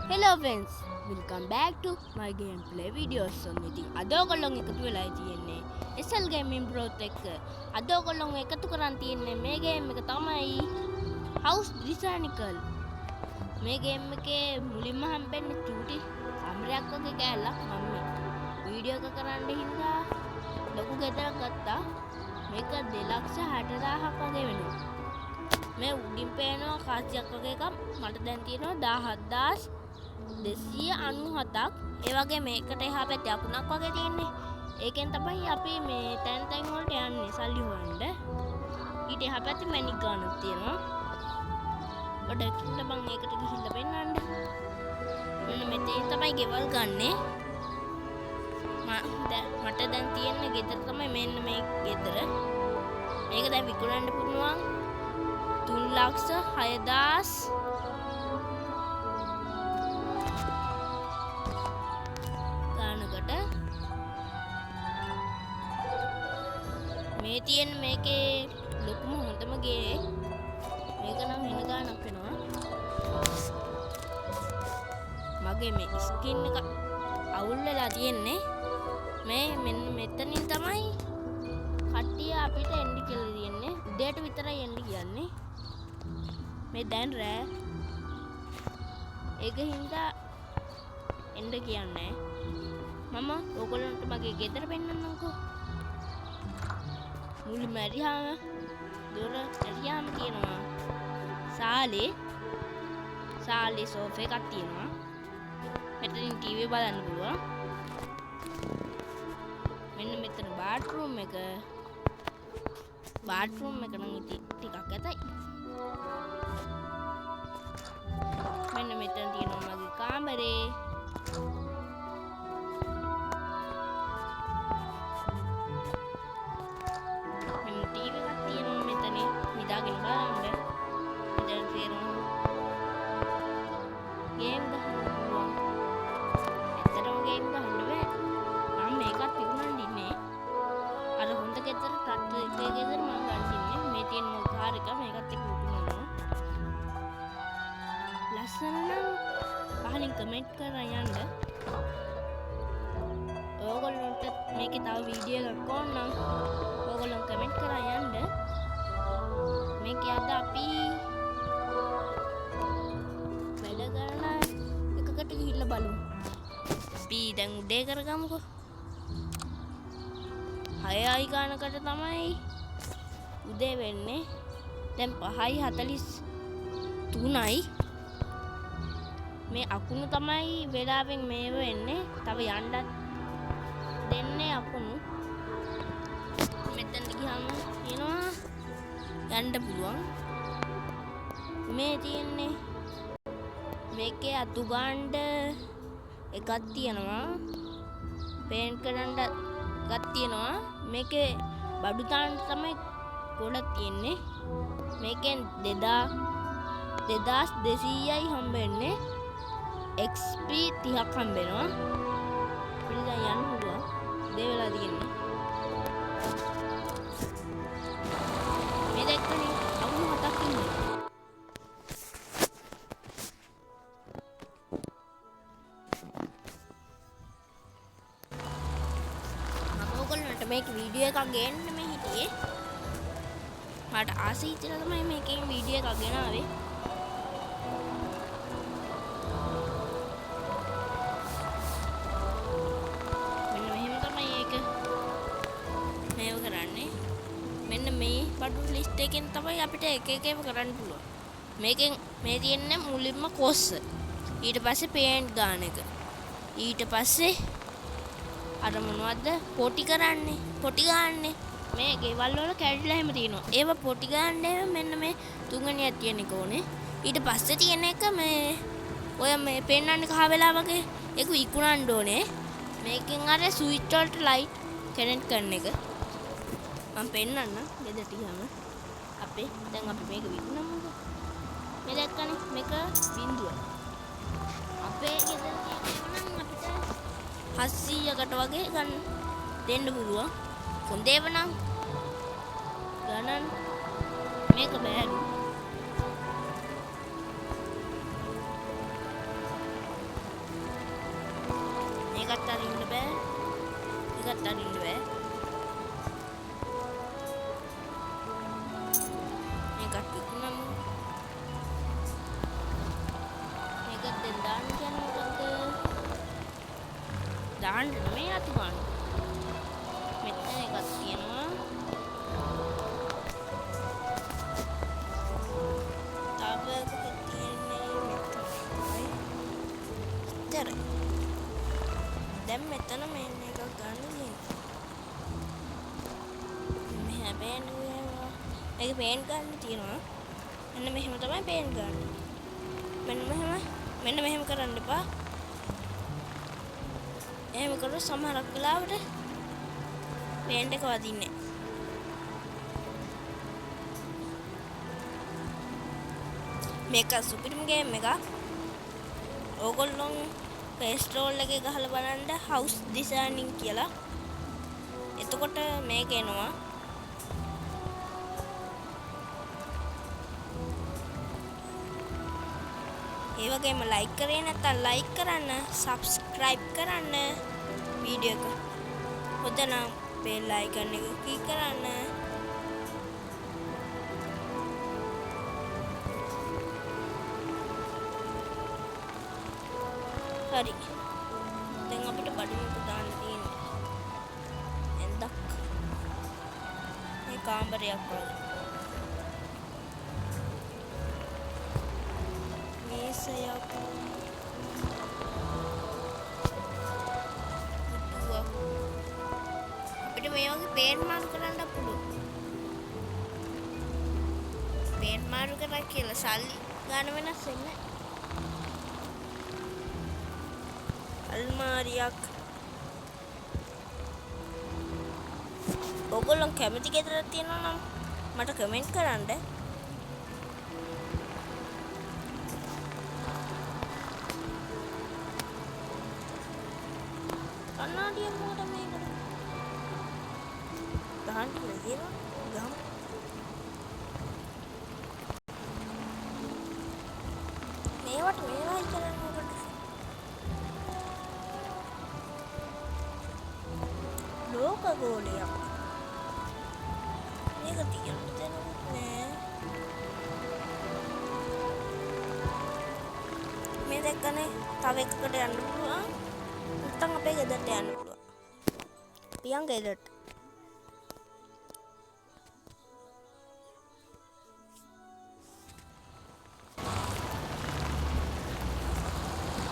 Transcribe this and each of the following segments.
Hello friends, welcome back to my gameplay videos. ඉතින් අද ඔයගොල්ලොන් එකතු වෙලා තියෙන්නේ SL Gaming Bro එක්ක. අද ඔයගොල්ලොන් එකතු කරන් තියෙන්නේ මේ ගේම් එක තමයි House Designical. මේ ගේම් එකේ මුලින්ම හම්බෙන්නේ චූටි කාමරයක් වගේ කෑල්ලක්. මම මේ වීඩියෝ එක කරන්න හින්දා ලොකු ගෙදරක් ගත්තා. මේක 2,60,000ක් වගේ වෙනවා. මේ උඩින් පේනවා කාසියක් වගේ එකක්. මට දැන් තියෙනවා 17,297ක්. ඒ වගේ මේකට එහා පැත්තේ අකුණක් වගේ තියෙන්නේ. ඒකෙන් තමයි අපි මේ තැන් තැන් වලට යන්නේ සල්ලි හොයන්න. ඊට එහා පැත්තේ මැණික් ගානක් තියෙනවා. පොඩ්ඩක් ඉන්න බං ඒකට ගිහිල්ලා පෙන්නන්න. මෙන්න මෙතෙන් තමයි ගෙවල් ගන්නෙ. මට දැන් තියෙන ගෙදර තමයි මෙන්න මේ ගෙදර. මේක දැන් විකුණන්න පුළුවන් 3,06,000 ගානකට. මේ තියෙන මේකේ ලොකුම හොඳම ගේ. මේක නම් වෙන ගානක් වෙනවා. මගේ මේ ස්කින් එක අවුල් වෙලා තියෙන්නේ. මේ මෙන්න මෙතනින් තමයි කට්ටිය අපිට එන්න කියලා තියෙන්නේ. උදේට විතරයි එන්න කියන්නේ. මේ දැන් රෑ. ඒක හින්දා එන්න කියන්නේ. මම ඕගොල්ලන්ට මගේ ගෙදර පෙන්නන්නම්කෝ. මුලින්ම ඇරියාම දොර ඇරියාම තියෙනවා සාලේ සෝෆා එකක් තියෙනවා. මෙතනින් ටීවී බලන්න පුළුවන්. මෙන්න මෙතන බාත්රූම් එක. බාත්රූම් එක නම් ඉතින් ටිකක් ඇතයි. මෙන්න මෙතන තියෙනවා මගේ කාමරේ. මෙන්න ටීවී එකක් තියෙනවා මෙතන නිදාගෙන බලන්න. මෙතන තියෙනවා ගේම් ගහන්න පුළුවන්. ඇත්තටම ගේම් ගහන්න බෑ. මම මේකත් විකුණන්න ඉන්නේ. අර හොඳ ගෙදර තට්ටු එකේ ගෙදර මම ගන්න ඉන්නේ. මේ තියෙන මගේ කාර් එක මේකත් එක්ක විකුණනවා. ලස්සන නම් පහලින් කමෙන්ට් කරලා යන්න. ඔයගොල්ලන්ට මේකේ තව වීඩියෝ එකක් ඕන නම් ඔයගොල්ලෝ කමෙන්ට් කරලා යන්න. මේකේ අද අපි වැඩ කරන එකකට ගිහිල්ලා බලමු. අපි දැන් උදේ කරගමුකෝ. 6යි ගානකට තමයි උදේ වෙන්නේ. දැන් 5:43යි. මේ අකුණු තමයි වෙලාවෙන් මේව වෙන්නේ. තව යන්නත් දෙන්නේ අකුණු. මෙතනට ගියාම තියෙනවා යන්න පුළුවන්. මේ තියෙන්නේ මේකේ අතු ගාන්න එකක් තියෙනවා. පේන්ට් කරන්න එකක් තියෙනවා. මේකේ බඩු දාන්න තමයි ගොඩක් තියෙන්නේ. මේකෙන් 2200යි හම්බෙන්නේ. XP 30ක් හම්බෙනවා. අපිට දැන් යන්න පුළුවන්. උදේ වෙලා තියෙන්නේ. මේ දැක්කනේ අකුණු 7ක් ඉන්නේ. මම ඔයගොල්ලන්ට මේක වීඩියෝ එකක් ගේන්න මේ හිටියේ. මට ආස හිතිලා තමයි මේකෙන් වීඩියෝ එකක් ගෙනාවේ. මෙන්න මෙහෙම තමයි ඒක මේව කරන්නේ. මෙන්න මේ බඩු ලිස්ට් එකෙන් තමයි අපිට එක එක ඒවා කරන්න පුළුවන්. මේකෙන් මේ තියෙන්නේ මුලින්ම කොස්ස. ඊට පස්සේ පේන්ට් ගාන එක. ඊට පස්සේ අර මොනවද පොටි කරන්නේ, පොටි ගාන්නේ. මේ ගෙවල් වල කැඩිලා එහෙම තියෙනවා. ඒවා පොටි ගාන්න එහෙම මෙන්න මේ තුන්වෙනියක් තියෙන එක ඕනේ. ඊට පස්සේ තියෙන එක මේ ඔය මේ පෙන්වන්නේ කහ වෙලා වගේ ඒක විකුණන්න ඕනේ. මේකෙන් අර ස්විච් වලට ලයිට් කනෙක්ට් කරන එක. මම පෙන්වන්නම් ගෙදරට ගියාම. අපේ දැන් අපි මේක විකුණමුකෝ. මේ දැක්කනේ මේක බිඳුව. අපේ ගෙදර තියෙන ඒවා නම් අපිට 700කට වගේ ගන්න දෙන්න පුළුවන්. හොඳ ඒවා නම් ගණන් මේක බෑලු. මේකත් අරින්න බෑ. මේකත් අරින්න බෑ. මේකත් විකුණමු. මේකත් දැන් දාන්න කියන්නේ මොකද්ද? දාන්න නෙමෙයි අතු ගන්න. මෙතන එකක් තියෙනවා. තව කොහෙද තියෙන්නේ? මෙතනයි. ඉතරයි. දැන් මෙතන මෙන්න එකක් ගන්න තියෙනවා. මෙහෙම පේන්න තියෙනවා. මේක පේන්ට් ගන්න තියෙනවා. මෙන්න මෙහෙම තමයි පේන්ට් ගන්න. මෙන්න මෙහෙම, මෙන්න මෙහෙම කරන්න එපා. එහෙම කරොත් සමහරක් වෙලාවට පේන්ට් එක වදින්නේ නැහැ. මේක සුපිරිම ගේම් එකක්. ඕගොල්ලෝ Play Store එකේ ගහලා බලන්න house designing කියලා. එතකොට මේක එනවා. ඒ වගේම ලයික් කරේ නැත්නම් ලයික් කරන්න, සබ්ස්ක්‍රයිබ් කරන්න වීඩියෝ එක. හොඳ නම් බෙල් අයිකන් එක ක්ලික් කරන්න. හරි. දැන් අපිට බඩු මුට්ටු දාන්න තියෙන්නේ. ඇඳක්. මේ කාමරයක් වගේ. මේසයක්. පුටුවක්. අපිට මේ වගේ පේන්ට් මාරු කරන්න පුළුවන්. පේන්ට් මාරු කරා කියලා සල්ලි ගන්න වෙනස් වෙන්නේ නැහැ. අල්මාරියක්. ඔයගොල්ලෝ කැමති ගෙදරක් තියෙනවා නම් මට කමෙන්ට් කරන්න. කණ්ණාඩිය මොකටද මේකට? ගහන්න කියලා තියෙනවා. ගහමු. මේවට මේවයි කරන්නේ මොකටද? ලෝක ගෝලයක්. මේක තියන්න තැනකුත් නෑ. මේ දැක්කනේ තව එකකට යන්න පුළුවන්. නැත්තම් අපේ ගෙදරට යන්න පුළුවන්. අපි යන් ගෙදරට.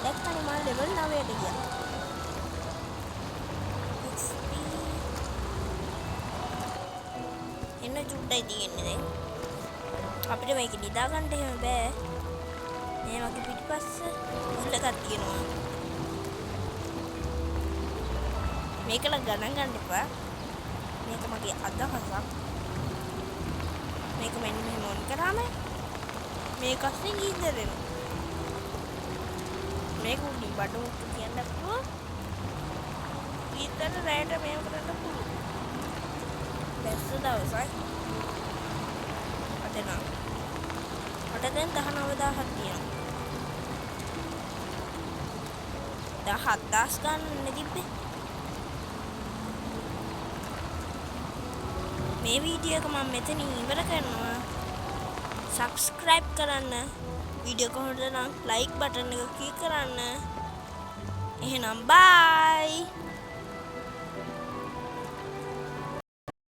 දැක්කනේ මම ලෙවල් 9ට ගියා. XP එන්න චුට්ටයි තියෙන්නේ දැන්. අපිට මේක නිදා ගන්න එහෙම බෑ. මේ වගේ පිටිපස්ස උල් එකක් තියෙනවා. මේකල ගණන් ගන්න එපා. මේක මගේ අදහසක්. මේක මෙන්න මෙහෙම ඔන් කරාම මේක අස්සෙන් ගින්දර එනවා. මේක උඩින් බඩ මුට්ටු කියන්න පුළුවන්. ගින්දර රැයට මේව කරන්න පුළුවන්. බැස්ස දවසයි. අද නම් මට දැන් 19000ක් තියෙනවා. 17000 ගන්න නේ තිබ්බේ. මේ වීඩියෝ එක මම මෙතනින් ඉවර කරනවා. සබ්ස්ක්‍රයිබ් කරන්න. වීඩියෝ එක හොඳ නම් ලයික් බටන් එක ක්ලික් කරන්න. එහෙනම් බයි.